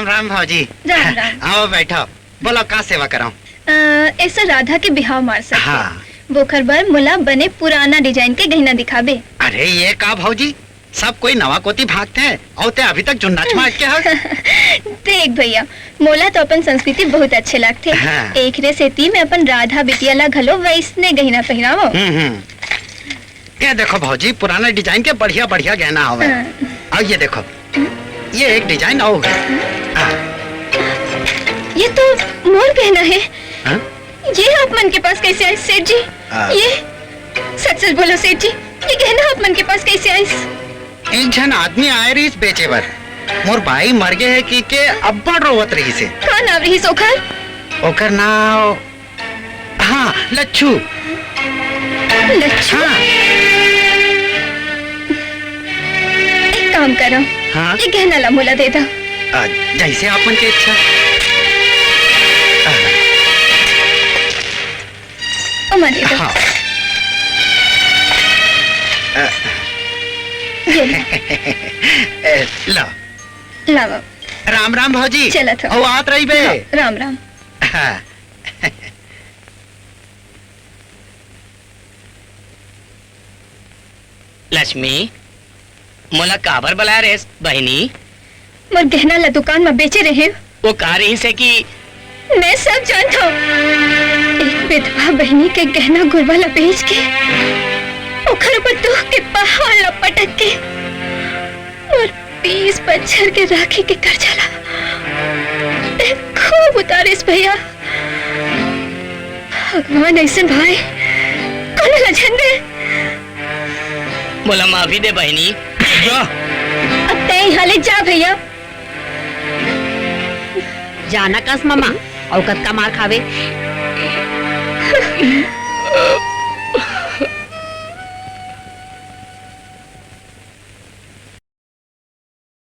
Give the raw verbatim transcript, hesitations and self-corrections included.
राम भौजी। राम, राम। आओ, बैठो। बोलो, का सेवा कराऊं? अ, ऐसा राधा के बिहाव मार सकते। हाँ। वोकर बर मोला बने पुराना design के गहना दिखाबे। अरे, ये का भौजी, सब कोई नवा कोती भागथे, अउ तैं अभी तक जुन्नाच मा अटके हस। देख भैया, मोला तो अपन संस्कृति बहुत अच्छे लगथे। हाँ। एकरे सेती मैं अपन राधा बिटिया ला घलो वैसने गहना पहिरावंव। हम्म, हम्म। ये देखो भौजी, पुराना design के बढ़िया बढ़िया गहना हवय। हाँ। अउ ये देखो, ये एक design अउ हे। हाँ। ये तो मोर गहना हे। हाँ? ये आप मन के पास कैसे आइस, सेठ जी? आ। ये सच सच बोलो सेठ जी, ये गहना आप मन के पास कैसे आइस? एक झन आदमी आए रहिस बेचे बर, मोर बाई मर गे हे कहिके अब्बड़ रोवत रहिस हे। का नाव रहिस ओखर? ओकर नाव, हाँ, लच्छू। लच्छू? हाँ। एक काम करो, हाँ? ये गहना ला मोला दे दो। आ, जैसे आप मन के इच्छा। आ। ओमा दे दो। हाँ। अ, ये लो। ए, लो। लावा। राम राम भौजी। चलत हो। अउ आत रहिबे। हाँ, राम राम। हाँ। लक्ष्मी, मोला काबर बलाए रेहेस, बहिनी? मोर गहना ला दुकान म बेचे रेहेंव। वो का रहिस हे कि मैं सब जानथंव। एक विधवा बहिनी के गहना गुरवा ला बेच के ओखर ऊपर दुख के पहाड़ ला पटक के मोर बीस बछर के राखी के करजा ला तैं खूब उतारिस भैया। भगवान अइसन भाई कोनो ला झन दे। मोला माफी दे बहिनी। अब तैं इहाँ ले जा भैया। जाना कस ममा, अउ कतका मार खावे।